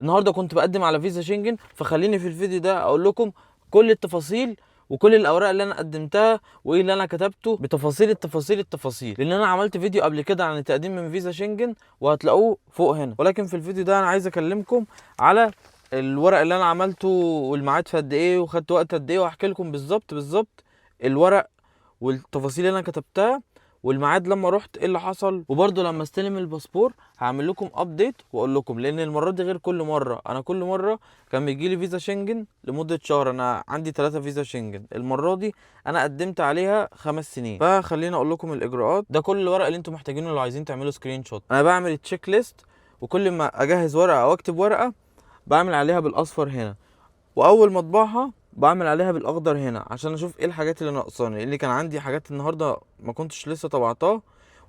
النهارده كنت بقدم على فيزا شنجن، فخليني في الفيديو ده اقول لكم كل التفاصيل وكل الاوراق اللي انا قدمتها وايه اللي انا كتبته بتفاصيل التفاصيل التفاصيل، لان انا عملت فيديو قبل كده عن التقديم من فيزا شنجن وهتلاقوه فوق هنا. ولكن في الفيديو ده انا عايز اكلمكم على الورق اللي انا عملته والميعاد في قد ايه وخدت وقت قد ايه، وهحكي لكم بالظبط بالظبط الورق والتفاصيل اللي انا كتبتها والميعاد لما رحت ايه اللي حصل، وبرده لما استلم الباسبور هعمل لكم update واقول لكم، لان المرة دي غير كل مره. انا كل مرة كان بيجي لي فيزا شنجن لمدة شهر، انا عندي 3 فيزا شنجن، المرة دي انا قدمت عليها 5 سنين. فخليني اقول لكم الاجراءات. ده كل الورق اللي انتم محتاجينه لو عايزين تعملوا screenshot. انا بعمل checklist، وكل ما اجهز ورقة او اكتب ورقة بعمل عليها بالاصفر هنا، واول ما اطبعها بعمل عليها بالاخضر هنا عشان اشوف ايه الحاجات اللي ناقصاني، لان كان عندي حاجات النهارده ما كنتش لسه طبعتها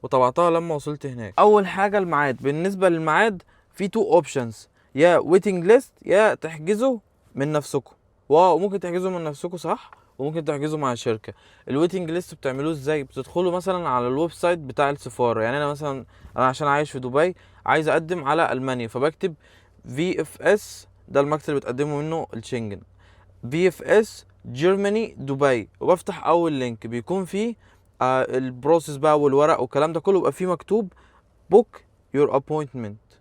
وطبعتها لما وصلت هناك. اول حاجة الميعاد. بالنسبة للميعاد في two options، يا waiting list يا تحجزوا من نفسكم. واو، ممكن تحجزوا من نفسكم صح، وممكن تحجزوا مع شركة. ال waiting list بتعملوه ازاي؟ بتدخلوا مثلا على ال website بتاع السفاره. يعني انا مثلا، انا عشان عايش في دبي عايز اقدم على المانيا، فبكتب VFS، ده المكتب اللي بتقدموا منه الشنجن، VFS Germany دبي، وبفتح اول link بيكون فيه ال process بقى والورق والكلام ده كله، بيبقى فيه مكتوب book your appointment،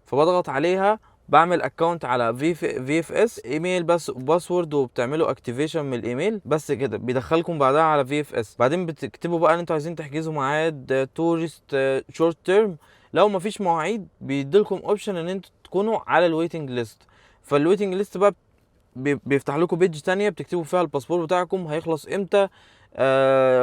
فبضغط عليها، بعمل account على VFS، email بس password، وبتعملوا activation من الايميل بس كده، بيدخلكم بعدها على VFS. بعدين بتكتبوا بقى ان انتوا عايزين تحجزوا ميعاد tourist short term. لو مفيش مواعيد بيديلكم option ان انتوا تكونوا على ال waiting list. فال waiting list بقى بيفتح لكم page تانية بتكتبوا فيها الباسبور بتاعكم هيخلص امتى،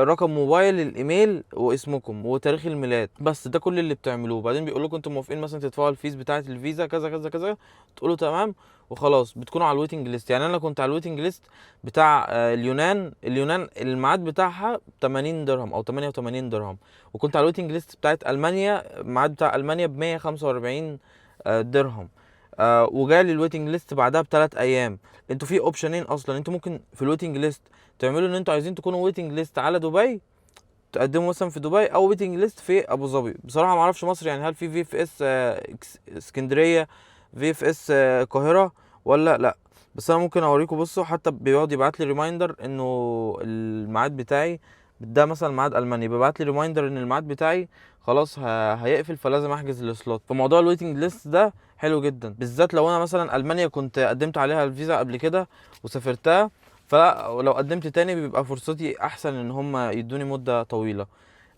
رقم موبايل، الايميل، واسمكم وتاريخ الميلاد، بس ده كل اللي بتعملوه. بعدين بيقول لكم انتم موافقين مثلا تدفعوا ال fees بتاعه الفيزا كذا كذا كذا، تقولوا تمام وخلاص، بتكونوا على ال waiting list. يعني انا كنت على ال waiting list بتاع اليونان. اليونان الميعاد بتاعها 80 درهم او 88 درهم، وكنت على ال waiting list بتاعت المانيا، الميعاد بتاع المانيا ب 145 درهم، وجالي ال waiting list بعدها ب3 ايام. انتوا في option ين اصلا، انتوا ممكن في ال waiting list تعملوا ان انتوا عايزين تكونوا waiting list على دبي، تقدموا مثلا في دبي، او waiting list في ابو ظبي. بصراحة ما اعرفش مصر، يعني هل في VFS اسكندريه، VFS القاهرة ولا لا؟ بس انا ممكن اوريكم. بصوا، حتى بيقعد يبعت لي reminder انه الميعاد بتاعي ده، مثلا ميعاد المانيا بيبعت لي reminder ان الميعاد بتاعي خلاص هيقفل، فلازم احجز ال slot. فموضوع ال waiting list ده حلو جدا، بالذات لو انا مثلا المانيا كنت قدمت عليها الفيزا قبل كده وسافرتها، فلو قدمت تاني بيبقى فرصتي احسن ان هم يدوني مدة طويلة.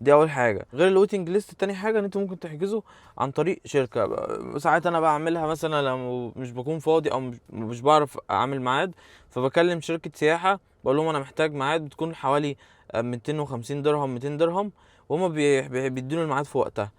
دي اول حاجة غير ال waiting list. تاني حاجة ان انتوا ممكن تحجزوا عن طريق شركه. ساعات انا بعملها مثلا لما مش بكون فاضي او مش بعرف اعمل ميعاد، فبكلم شركة سياحة بقول لهم انا محتاج ميعاد، بتكون حوالي 250 درهم، 200 درهم، وهما بيدوني الميعاد في وقتها.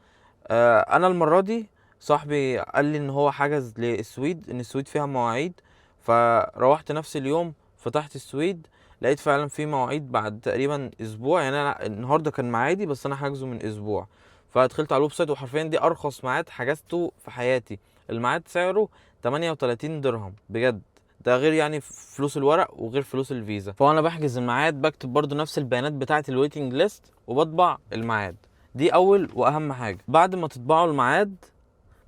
انا المرة دي صاحبي قال لي ان هو حجز للسويد، ان السويد فيها مواعيد، فروحت نفس اليوم فتحت السويد لقيت فعلا في مواعيد بعد تقريبا اسبوع. يعني انا النهارده كان ميعادي بس انا حاجزه من اسبوع. فدخلت على ال website وحرفيا دي ارخص ميعاد حجزته في حياتي. الميعاد سعره 38 درهم بجد، ده غير يعني فلوس الورق وغير فلوس الفيزا. فانا بحجز الميعاد بكتب برضو نفس البيانات بتاعه ال waiting list وبطبع الميعاد. دي اول واهم حاجه. بعد ما تطبعوا الميعاد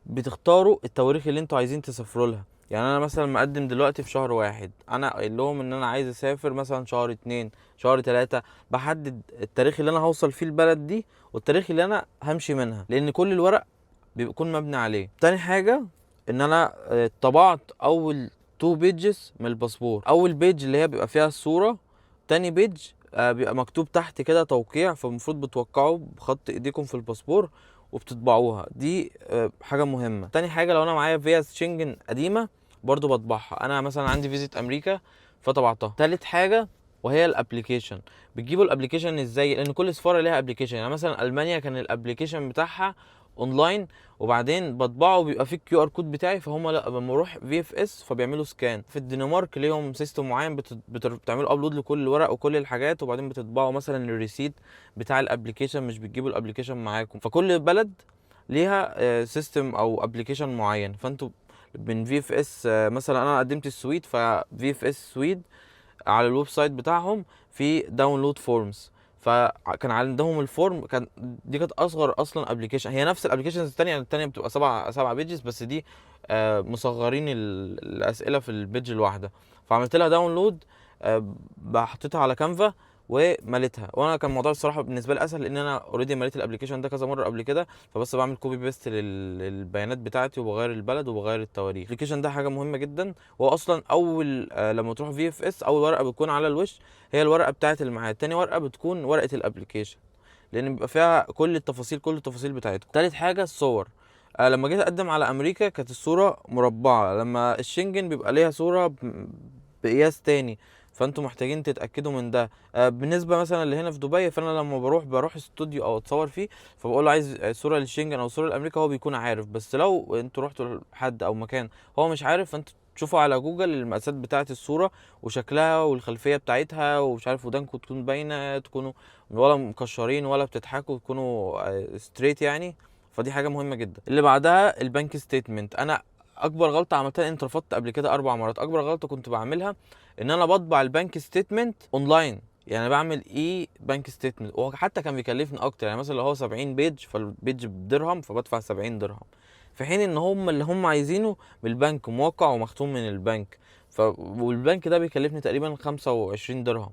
بتختاروا التواريخ اللي انتوا عايزين تسافروا لها. يعني انا مثلا مقدم دلوقتي في شهر 1، انا قايل لهم ان انا عايز اسافر مثلا شهر 2، شهر 3. بحدد التاريخ اللي انا هوصل فيه البلد دي والتاريخ اللي انا همشي منها، لان كل الورق بيكون مبني عليه. تاني حاجة ان انا طبعت اول two pages من الباسبور. اول page اللي هي بيبقى فيها الصورة، تاني page بيبقى مكتوب تحت كده توقيع، فالمفروض بتوقعوا بخط ايديكم في الباسبور وبتطبعوها. دي حاجة مهمة. تاني حاجة لو انا معايا فيزا شنجن قديمة برضو بطبعها. انا مثلا عندي فيزا امريكا فطبعتها. تالت حاجة وهي ال application. بتجيبوا ال application ازاي؟ لان كل سفارة ليها application. يعني مثلا المانيا كان ال application بتاعها اونلاين، وبعدين بطبعه بيبقى فيه ال QR code بتاعي، فهم لا لما اروح VFS فبيعملوا scan. في الدنمارك ليهم system معين بتعملوا upload لكل الورق وكل الحاجات، وبعدين بتطبعوا مثلا ال receipt بتاع ال application، مش بتجيبوا ال application معاكم. فكل بلد ليها system او application معين. فانتوا من VFS مثلا انا قدمت السويد، ف VFS سويد على ال website بتاعهم في download forms، فكان عندهم ال form، كان دي كانت اصغر اصلا application، هي نفس ال applications الثانيه، يعني الثانية بتبقى 7 pages، بس دي مصغرين الاسئلة في ال page الواحده. فعملت لها download، حطيتها على Canva ومليتها. وانا كان الموضوع الصراحة بالنسبة لي اسهل، لان انا already مليت ال application ده كذا مرة قبل كده، فبس بعمل copy paste للبيانات بتاعتي وبغير البلد وبغير التواريخ. ال application ده حاجة مهمة جدا، وهو اصلا اول لما تروح VFS اول ورقة بتكون على الوش هي الورقة بتاعه الميعاد، تاني ورقة بتكون ورقة ال application، لان بيبقى فيها كل التفاصيل، كل التفاصيل بتاعتكم. تالت حاجة الصور. لما جيت اقدم على امريكا كانت الصورة مربعه، لما الشنجن بيبقى ليها صوره بقياس تاني، فانتوا محتاجين تتاكدوا من ده. بالنسبة مثلا اللي هنا في دبي، فانا لما بروح استوديو او اتصور فيه، فبقول له عايز صوره للشنجن او صوره لامريكا، هو بيكون عارف. بس لو انتوا رحتوا لحد او مكان هو مش عارف، فانتوا تشوفوا على جوجل المقاسات بتاعه الصورة وشكلها والخلفيه بتاعتها، ومش عارف ودانكم تكون باينة، تكونوا ولا مكشرين ولا بتضحكوا، تكونوا straight يعني. فدي حاجة مهمة جدا. اللي بعدها ال bank statement. انا اكبر غلطه عملتها، انت رفضت قبل كده 4 مرات، اكبر غلطه كنت بعملها ان انا بطبع ال bank statement online، يعني بعمل e-bank statement، وحتى كان بيكلفني اكتر. يعني مثلا لو هو 70 page، فال page بدرهم، فبدفع 70 درهم، في حين ان هم اللي هم عايزينه من البنك موقع ومختوم من البنك، والبنك ده بيكلفني تقريبا 25 درهم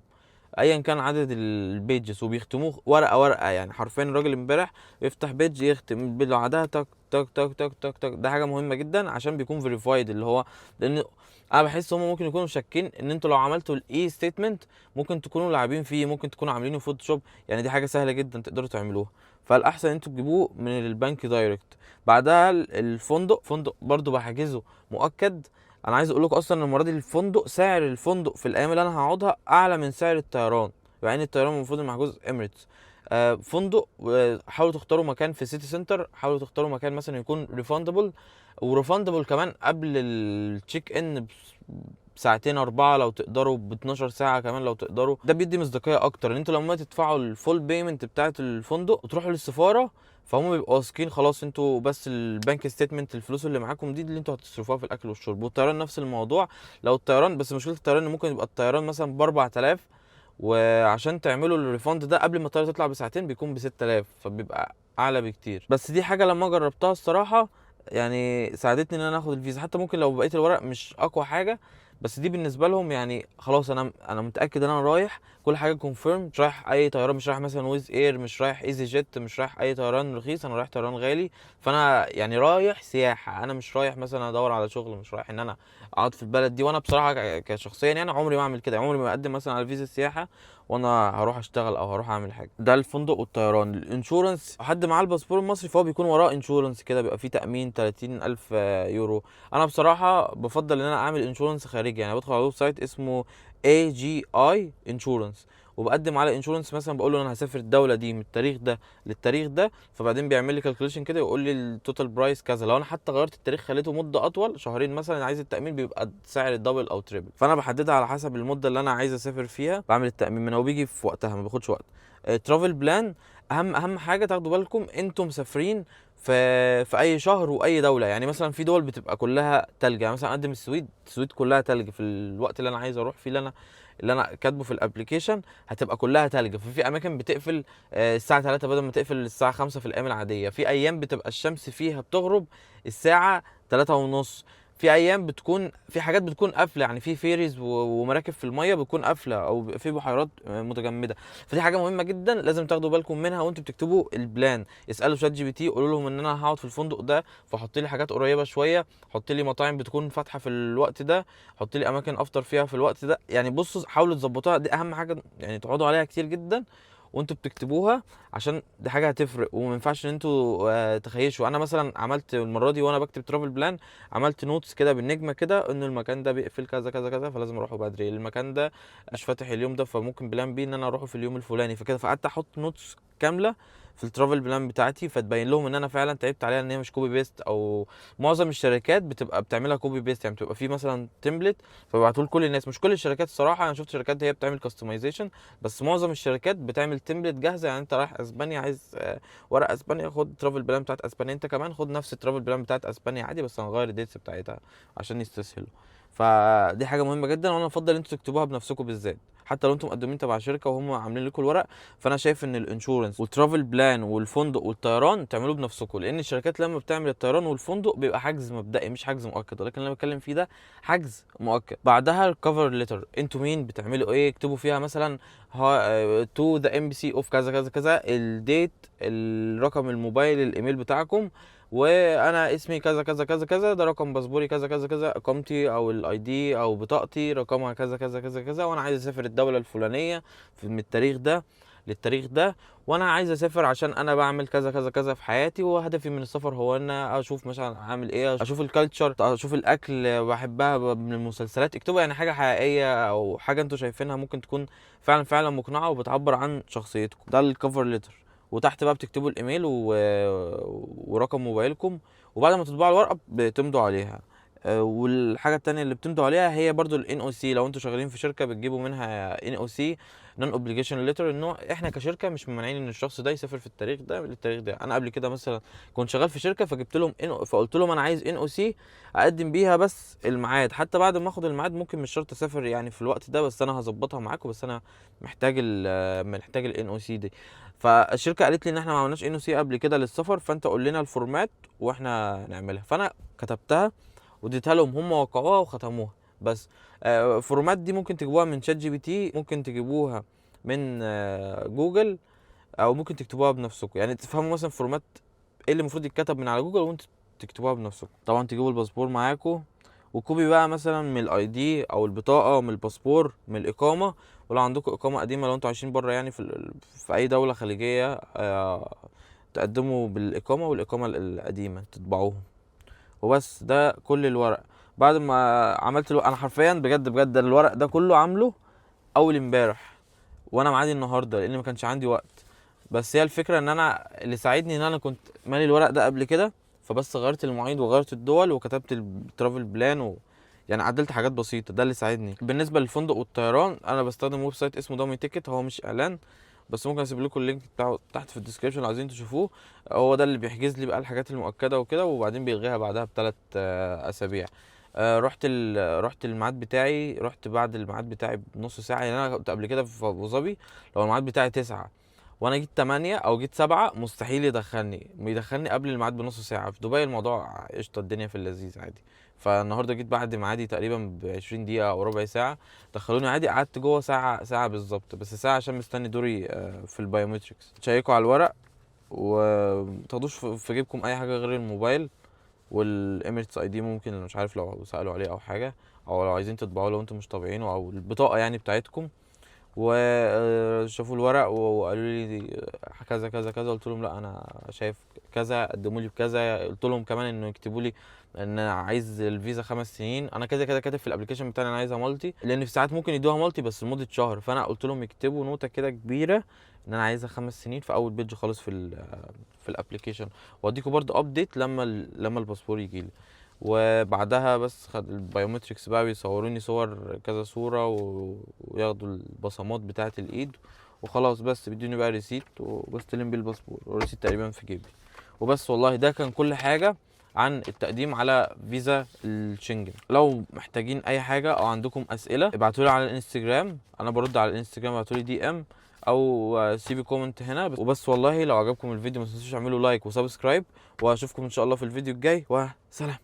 ايا كان عدد ال pages، وبيختموه ورقة ورقة. يعني حرفيا الراجل امبارح يفتح page يختم بعدها تك تك تك تك تك تك. ده حاجة مهمة جدا عشان بيكون verified، اللي هو لان انا بحس هم ممكن يكونوا شاكين ان انتوا لو عملتوا ال e-statement ممكن تكونوا لاعبين فيه، ممكن تكونوا عاملينه Photoshop، يعني دي حاجة سهلة جدا تقدروا تعملوها. فالاحسن انتوا تجيبوه من البنك direct. بعدها الفندق، فندق برضو بحجزه مؤكد. انا عايز اقول لكم اصلا المرة دي الفندق، سعر الفندق في الايام اللي انا هقعدها اعلى من سعر الطيران، مع ان الطيران المفروض المحجوز Emirates. فندق، حاولوا تختاروا مكان في city center، حاولوا تختاروا مكان مثلا يكون refundable، و refundable كمان قبل ال check in بساعتين 4 لو تقدروا، ب 12 ساعة كمان لو تقدروا. ده بيدي مصداقية اكتر، ان انتوا لما تدفعوا ال full payment بتاعه الفندق وتروحوا للسفاره، فهم بيبقوا واثقين خلاص انتوا بس ال bank statement الفلوس اللي معاكم دي اللي انتوا هتصرفوها في الاكل والشرب. والطيران نفس الموضوع، لو الطيران بس مشكلة الطيران ان ممكن يبقى الطيران مثلا ب 4000، وعشان تعملوا ال refund ده قبل ما الطيارة تطلع بساعتين بيكون ب 6000، فبيبقى اعلى بكتير. بس دي حاجة لما جربتها الصراحة يعني ساعدتني ان انا اخد الفيزا، حتى ممكن لو بقيت الورق مش اقوى حاجة، بس دي بالنسبة لهم يعني خلاص انا متاكد ان انا رايح كل حاجة confirm، مش رايح اي طيران، مش رايح مثلا Wizz Air، مش رايح easyJet، مش رايح اي طيران رخيص، انا رايح طيران غالي. فانا يعني رايح سياحة، انا مش رايح مثلا ادور على شغل، مش رايح ان انا اقعد في البلد دي. وانا بصراحة كشخصيا يعني عمري ما اعمل كده، عمري ما اقدم مثلا على فيزا السياحة وانا هروح اشتغل او هروح اعمل حاجة. ده الفندق والطيران. ال insurance، حد معاه الباسبور المصري فهو بيكون وراه insurance كده، بيبقى فيه تامين 30000 يورو. انا بصراحة بفضل ان انا اعمل insurance خارجي، يعني بدخل على website اسمه AGI Insurance وبقدم على insurance، مثلا بقول له انا هسافر الدولة دي من التاريخ ده للتاريخ ده، فبعدين بيعمل لي calculation كده يقول لي ال total price كذا. لو انا حتى غيرت التاريخ خليته مده اطول شهرين مثلا عايز التامين، بيبقى سعر double او triple. فانا بحددها على حسب المدة اللي انا عايز اسافر فيها، بعمل التامين منها وبيجي في وقتها ما بياخدش وقت. travel plan، اهم حاجة تاخدوا بالكم انتم مسافرين في اي شهر واي دولة. يعني مثلا في دول بتبقى كلها تلج، يعني مثلا اقدم السويد، السويد كلها تلج في الوقت اللي انا عايز اروح فيه، اللي انا كاتبه في ال application هتبقى كلها تلج. ففي اماكن بتقفل الساعة 3 بدل ما تقفل الساعة 5 في الايام العادية. في ايام بتبقى الشمس فيها بتغرب الساعة 3:30. في ايام بتكون في حاجات بتكون قافله، يعني في ferries ومراكب في المية بتكون قافله، او بيبقى في بحيرات متجمده. فدي حاجة مهمة جدا لازم تاخدوا بالكم منها وانتوا بتكتبوا ال plan. اسالوا ChatGPT، قولوا لهم ان انا هقعد في الفندق ده، فحط لي حاجات قريبه شوية، حط لي مطاعم بتكون فاتحة في الوقت ده، حط لي اماكن افطر فيها في الوقت ده. يعني بصوا حاولوا تظبطوها، دي اهم حاجة يعني تقعدوا عليها كتير جدا وانتوا بتكتبوها، عشان دي حاجة هتفرق وما ينفعش ان انتوا تخيشوا. انا مثلا عملت المرة دي وانا بكتب travel plan، عملت notes كده بالنجمه كده ان المكان ده بيقفل كذا كذا كذا فلازم اروحه بدري، المكان ده مش فاتح اليوم ده فممكن plan B ان انا اروحه في اليوم الفلاني، فكده فقعدت احط notes كاملة في ال travel plan بتاعتي، فتبين لهم ان انا فعلا تعبت عليها، ان هي مش copy paste. او معظم الشركات بتبقى بتعملها copy paste، يعني بتبقى في مثلا template فبيبعتوه لكل الناس، مش كل الشركات الصراحة، انا شفت شركات هي بتعمل customization، بس معظم الشركات بتعمل template جاهزة. يعني انت رايح اسبانيا عايز ورق اسبانيا، خد travel plan بتاعت اسبانيا، انت كمان خد نفس ال travel plan بتاعت اسبانيا عادي، بس هنغير ال dates بتاعتها عشان يستسهلوا. فدي حاجة مهمة جدا، وانا افضل انتوا تكتبوها بنفسكم بالذات. حتى لو انتم مقدمين تبع شركة وهم عاملين لكم الورق. فانا شايف ان ال insurance وال travel plan والفندق والطيران تعملوه بنفسكم، لان الشركات لما بتعمل الطيران والفندق بيبقى حجز مبدئي مش حجز مؤكد، ولكن اللي انا بتكلم فيه ده حجز مؤكد. بعدها ال cover letter، انتوا مين، بتعملوا ايه، اكتبوا فيها مثلا to the embassy of كذا كذا كذا، ال date، الرقم الموبايل، الايميل بتاعكم، وانا اسمي كذا كذا كذا كذا، ده رقم باسبوري كذا كذا كذا، اقامتي او ال ID او بطاقتي رقمها كذا كذا كذا كذا، وانا عايز اسافر الدولة الفلانية في من التاريخ ده للتاريخ ده، وانا عايز اسافر عشان انا بعمل كذا كذا كذا في حياتي، وهدفي من السفر هو ان اشوف مثلا عامل ايه، اشوف ال culture، اشوف الاكل بحبها من المسلسلات. اكتبوا يعني حاجة حقيقية او حاجة انتوا شايفينها ممكن تكون فعلا فعلا مقنعة وبتعبر عن شخصيتكم. ده ال cover letter. وتحت بقى بتكتبوا الايميل ورقم موبايلكم، وبعد ما تطبعوا الورقة بتمضوا عليها. والحاجة التانية اللي بتمضوا عليها هي برضو ال NOC. لو انتوا شغالين في شركة بتجيبوا منها NOC، non obligation letter، انه احنا كشركة مش ممانعين ان الشخص ده يسافر في التاريخ ده للتاريخ ده. انا قبل كده مثلا كنت شغال في شركة، فجبت لهم ان فقلت لهم انا عايز NOC اقدم بيها بس الميعاد، حتى بعد ما اخد الميعاد ممكن مش شرط اسافر يعني في الوقت ده، بس انا هظبطها معاكم، بس انا محتاج ال NOC دي. فالشركه قالت لي ان احنا ما عملناش NOC قبل كده للسفر، فانت قول لنا ال format واحنا نعملها. فانا كتبتها واديتها لهم، هم وقعوها وختموها. بس format دي ممكن تجيبوها من ChatGPT، ممكن تجيبوها من جوجل، او ممكن تكتبوها بنفسكم. يعني تفهموا مثلا format ايه اللي المفروض يتكتب من على جوجل وانتوا تكتبوها بنفسكم. طبعا تجيبوا الباسبور معاكم، و copy بقى مثلا من ال ID او البطاقة، من الباسبور، من الاقامة، ولو عندكم اقامه قديمة لو انتوا عايشين بره يعني في اي دولة خليجية، تقدموا بالاقامه والاقامة القديمة تطبعوهم. وبس ده كل الورق. بعد ما عملت انا حرفيا بجد بجد الورق ده كله عامله اول امبارح وانا معادي النهارده، لان ما كانش عندي وقت. بس هي الفكرة ان انا اللي ساعدني ان انا كنت مالي الورق ده قبل كده، فبس غيرت المواعيد وغيرت الدول وكتبت ال travel plan يعني عدلت حاجات بسيطة، ده اللي ساعدني. بالنسبة للفندق والطيران انا بستخدم website اسمه Dummy Ticket، هو مش اعلان بس ممكن اسيب لكم ال link بتاعه تحت في ال description لو عايزين تشوفوه. هو ده اللي بيحجز لي بقى الحاجات المؤكدة وكده، وبعدين بيلغيها بعدها ب3 اسابيع. رحت الميعاد بتاعي، رحت بعد الميعاد بتاعي بنص ساعة. يعني انا كنت قبل كده في ابو ظبي لو الميعاد بتاعي 9 وانا جيت 8 او جيت 7 مستحيل يدخلني قبل الميعاد بنص ساعة. في دبي الموضوع قشطه، الدنيا في اللذيذ عادي. فالنهارده جيت بعد ميعادي تقريبا ب20 دقيقة او ربع ساعة، دخلوني عادي، قعدت جوه ساعة بالظبط، بس ساعة عشان مستني دوري في ال biometrics. تشيكوا على الورق ومتاخدوش في جيبكم اي حاجة غير الموبايل وال Emirates ID، ممكن مش عارف لو سالوا عليه او حاجة، او لو عايزين تطبعوه لو انتم مش طابعينه، او البطاقة يعني بتاعتكم. وشافوا الورق وقالوا لي كذا كذا كذا، قلت لهم لا انا شايف كذا، قدموا لي بكذا. قلت لهم كمان انه يكتبوا لي ان انا عايز الفيزا 5 سنين، انا كذا كذا كاتب في ال application بتاعي انا عايزها multi، لان في ساعات ممكن يدوها multi بس لمدة شهر، فانا قلت لهم يكتبوا نوته كده كبيرة ان انا عايزها 5 سنين في اول page خالص في ال application. واديكم برضو update لما الباسبور يجي لي. وبعدها بس خد ال biometrics بقى، بيصوروني صور كذا صورة وياخدوا البصمات بتاعة الايد وخلاص، بس بيدوني بقى receipt وبستلم بيه الباسبور، وال receipt تقريبا في جيبي وبس. والله ده كان كل حاجة عن التقديم على فيزا الشنجن. لو محتاجين اي حاجة او عندكم اسئلة ابعتولي على الانستجرام، انا برد على الانستجرام، ابعتولي DM او سيبي comment هنا وبس. والله لو عجبكم الفيديو ما تنسوش تعملوا like و subscribe، واشوفكم ان شاء الله في الفيديو الجاي، وسلام.